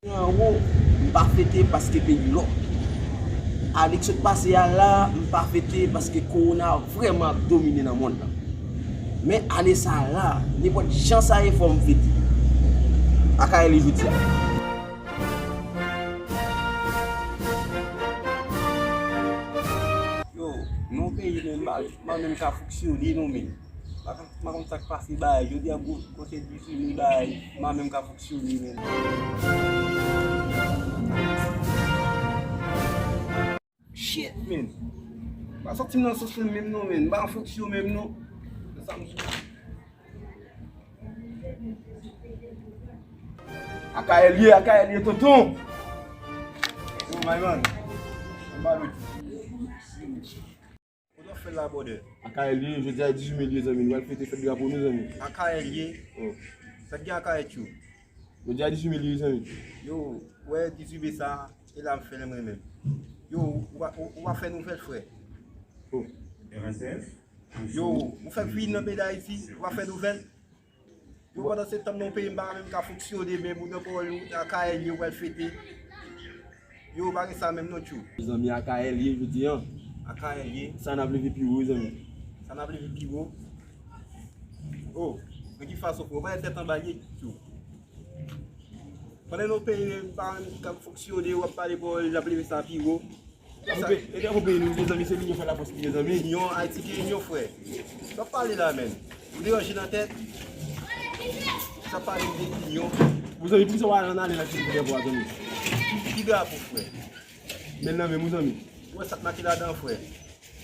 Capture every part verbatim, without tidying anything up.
An wo, m pa fete paske peyi lòk. Ane k sot pase a la, m pa fete paske kowona vrèman ap domine nan mond lan. Men ane sa a la, nenpòt jan sa ye, fò m fete. Akayèl ye jodi a. Yo, nan peyi menm, m pa, m pa menm ka fonksyone non, men. M pa konn, m pa konn sa k pase bagay. Jodi a, gwo, gwo se dizuit mil bagay, m pa menm ka fonksyone menm. Shit, man. M pa sòti nan sans mwen menm non, man. M pa an fonksyon menm non. Nan sa m sou. Akayèl ye, Akayèl ye, tonton. Yo, my man. Anba lòt. Kote w ap fè la, brother? Akayèl ye, jodi a dizuit mil ye, zanmi. Nou pral fete fèt drapo nou, zanmi. Akayèl ye? Oh. Sa k gen Akayèl, tchou? Jodi a dizuit mil ye, zanmi. Yo, wè dizuit me sa, e la m fè l mwen menm. Yo, ou pa, ou, ou pa fè nouvèl, frè? Oh. Yo, ou fè vin nan peyi Dayiti, ou pa fè nouvèl? Yo, pandan se tan nan peyi m pa menm ka fonksyone, men moun nan pawòl yo, Akayèl yo pral fete. Yo, pa gen sa menm non, tchou. Mezanmi, Akayèl ye jodi a. Akayèl ye. Sa n ap leve pi wo, zanmi. Sa n ap leve pi wo. Oh, nan ki fason, frè? Ou pa wè tèt anba l ye, tchou. Pandan nan peyi m pa menm ka fonksyone, w ap pale pawòl, n ap leve sa pi wo. Drapo peyi nou, mezanmi, se linyon fè lafòs li ye, mezanmi. Linyon, Ayiti gen linyon, frè. Sa w ap pale la, menm? Ou deranje nan tèt? Sa w ap pale de linyon? Mezanmi, poukisa w al ann ale nan ti drapo a, zanmi? Ki drapo, frè? Men nan men, mezanmi. Ou wè sa k make ladan, frè?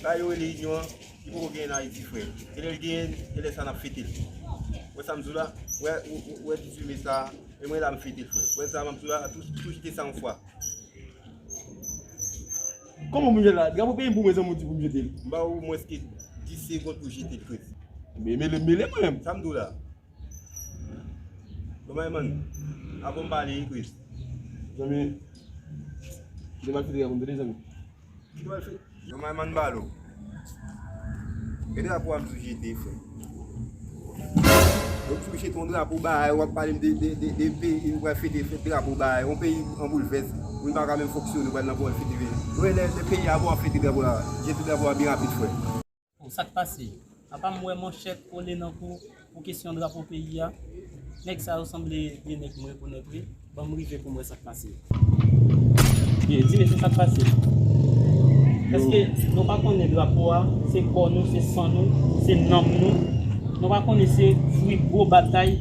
Sa yo rele linyon an, li poko genyen nan Ayiti, frè. E lè l genyen, e lè sa n ap fete l. Ou wè sa m di w la? Ou wè, ou, ou, ou wè dizuit me sa, e mwen la m fete l, frè. Ou wè sa m ap di w la? Tou, tou jete sa yon fwa. Kòman pou m jete la? Drapo peyi m pou mwen, zanmi, w di pou m jete l. M ba ou mwens ke dis segonn pou jete l, frè. Men mele, mele mwen menm. Sa m di w la? Bon, my man, avan m pale, frè. Zanmi, kite m al fete drapo m, tande, zanmi. Kite m al fete. Bon, my man, m pale w. E drapo a m tou jete, frè. Yo tou jete yon drapo bagay, w ap pale m de, de, de, de peyi, ou pral fete, fete drapo bagay, yon peyi an boulvès, moun pa ka menm fonksyone, ou pral nan pawòl fete peyi. Ou wè lè, lè peyi a bon, w ap fete drapo la, jete drapo a byen rapid, frè. Bon, sa k pase? Apa m wè manchèt kole nan kou pou kesyon drapo peyi a? Nèg sa yo sanble de nèg m rekonèt, wi. Ban m rive pou m wè sa k pase. Byen, di mesye sa k pase. Èske nou pa konnen drapo a, se kò nou, se san nou, se nanm nou? Nou pa konnen se fwi gwo batay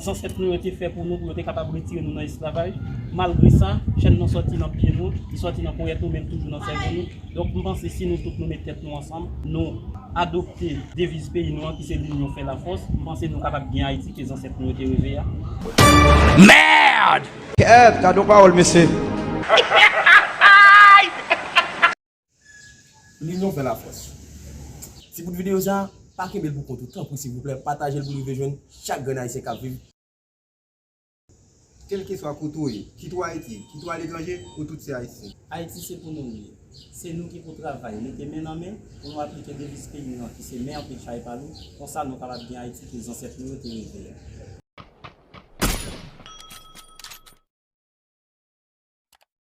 zansèt nou yo te fè pou nou, pou yo te kapab retire nou nan esklavaj? Malgre sa, chèn nan sòti nan pye nou, li sòti nan ponyèt nou, men l toujou nan sèvo nou. Donk, m panse si nou tout nou met tèt nou ansanm, nou adopte deviz peyi nou an ki se linyon fè lafòs, m panse nou kapab gen Ayiti ke zansèt nou yo te reve a. Merde! Kèt, gade yon pawòl, mesye. Linyon fè lafòs. Ti bout videyo sa, pa kenbe l pou kont ou, tanpri silvouplè, pataje l pou l rive jwenn chak grenn Ayisyen k ap viv. Kèlkeswa kote w ye, kit ou Ayiti, kit ou aletranje, nou tout se Ayisyen. Ayiti se pou nou l ye. Se nou ki pou travay, mete men nan men, pou nou aplike deviz peyi nou an, ki se men an pe chay pa lou, konsa nou kapab gen Ayiti ke zansèt nou yo te reve a.